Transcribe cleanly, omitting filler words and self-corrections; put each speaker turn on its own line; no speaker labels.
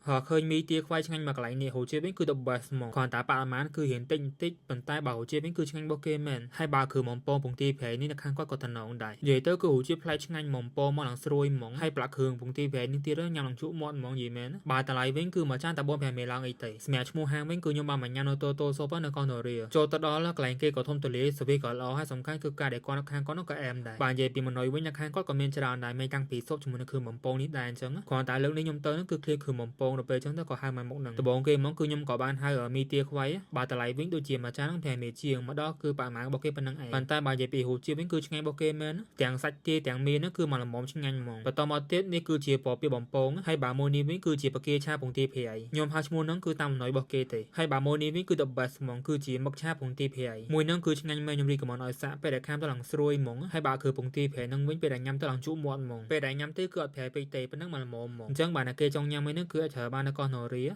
ហើយឃើញមីទាខ្វៃឆ្ងាញ់មកកន្លែងនេះរសជាតិវិញគឺ the best ហ្មងគ្រាន់តែបរិមាណគឺរៀងតិចបន្តិចប៉ុន្តែបើរសជាតិវិញគឺឆ្ងាញ់របស់គេមែនហើយបើគឺបំពងពងទាប្រៃនេះនៅខាងគាត់ក៏តំណងដែរនិយាយទៅគឺរសជាតិប្លែកឆ្ងាញ់បំពងមកឡើងស្រួយហ្មងហើយប្រឡាក់គ្រឿងពងទាប្រៃនេះទៀតញ៉ាំឡើងជក់មាត់ហ្មងនិយាយមែនបើតម្លៃវិញគឺមួយចានតែ4 5រៀលឡើងអីទេសម្រាប់ឈ្មោះហាងវិញគឺខ្ញុំបានមកញ៉ាំនៅតូតូស៊ុបនៅកោះនរាចូលទៅដល់កន្លែងគេក៏ធំទូលាយសវីក៏ល្អហើយសំខាន់គឺការដែលគាត់នៅខាងគាត់នោះក៏អែមដែរបើនិយាយពីម៉នុយវិញនៅខាងគាត់ក៏មានច្រើនដែរមានតាំងពីស៊ុបជាមួយនឹងគ្រឿងបំពងនេះដែរអញ្ចឹងគ្រាន់តែលើកនេះខ្ញុំទៅគឺឃ្លាគ្រឿងបំពងដល់ពេលអញ្ចឹងទៅក៏ហៅមកមុខហ្នឹងដំបូងគេហ្មងគឺខ្ញុំក៏បានហៅមីទាខ្វៃបើតម្លៃវិញដូចជាមួយចានហ្នឹង5រៀលជាងមកដល់គឺបរិមាណរបស់គេប៉ុណ្្នឹងឯងប៉ុន្តែបើនិយាយពីរសជាតិវិញគឺឆ្ងាញ់របស់គេមែនទាំងសាច់ទាទាំងមីហ្នឹងគឺមកល្មមឆ្ងាញ់ហ្មងបន្តមកទៀតនេះគឺជាពពៀបំពងហើយបើមួយនេះវិញគឺជាពគាឆាពងទាប្រៃខ្ញុំហៅឈ្មោះហ្នឹងគឺតាមម៉នុយរបស់គេទេហើយបើមួយនេះវិញគឺ the best ហ្មងគឺជាមឹកឆាពងទាប្រៃមួយហ្នឹងគឺឆ្ងាញ់មែនខ្ញុំrecommend ឲ្យសាកពេលដែលខាំទៅឡើងស្រួយហ្មងហើយបើគឺពងទាប្រៃហ្នឹងវិញពេលដែលញ៉ាំទៅឡើងជក់មាត់ហ្មងពេលដែលញ៉ាំទៅគឺអត់ប្រៃពេកទេប៉ុណ្ណឹងមកល្មមហ្មងអញ្ចឹងបើអ្នកគេចង់ញ៉ាំមួយហ្នឹងគឺអាចប្រើបាននៅកោះនរា។